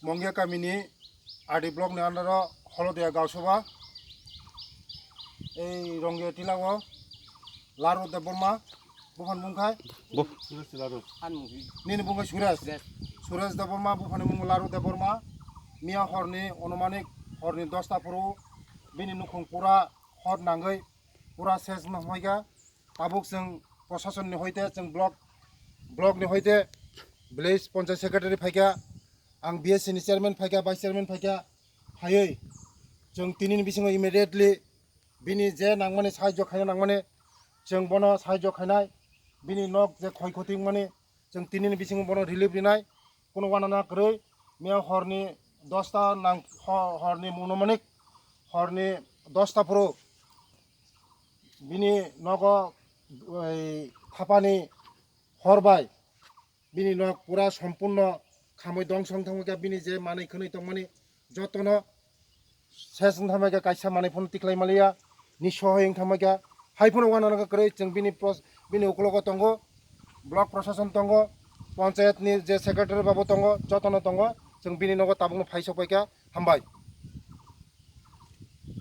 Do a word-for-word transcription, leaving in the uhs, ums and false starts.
Mongya kamini R D block ni under o Holodia Gausaba, ei Rongya tila o Laru Debbarma, buphani bung khai? Bo- Nini bung khai Suresh. Suresh Debbarma, buphani bung Laru Debbarma. Miya horni onumanik horni dosta phuru bini nukhung pura hor nangwi pura ses no hoi kha. Tabuk chwng proshasonni hoite, chwng block, block ni hoite village panchayat secretary phaikha, ang B S C ni chairman phaikha, vice chairman phaikha, phaiwi chwng tinini bisingo immediately bini je nangmani sahajyo khaina nangmani, chwng bono sahajyo khainai, bini nok je khoi khoti wngmani, chwng tinini bisingo bono relief rinai, kuno wanana kwrwi. Miya horni dosta nang, ho-, horni monomanik horni dosta phuru bini nogo, ei, thapani hor bai bini nok pura sompurno khamwi dongso wng thangwi kha, bini je manwi khwnwi tongmani jotono ses wng thangwi kha, kaisa manwi phano tikhlai maliya, nisohoi wng thangwi kha. Hai phano wanana kwrwi chwng bini pros-, bini ukologo tongo, block proshashan tongo, panchayat ni je secretary babu tongo, jotono tongo, chwng bini nogo tabukno phai sok pai kha. Hambai.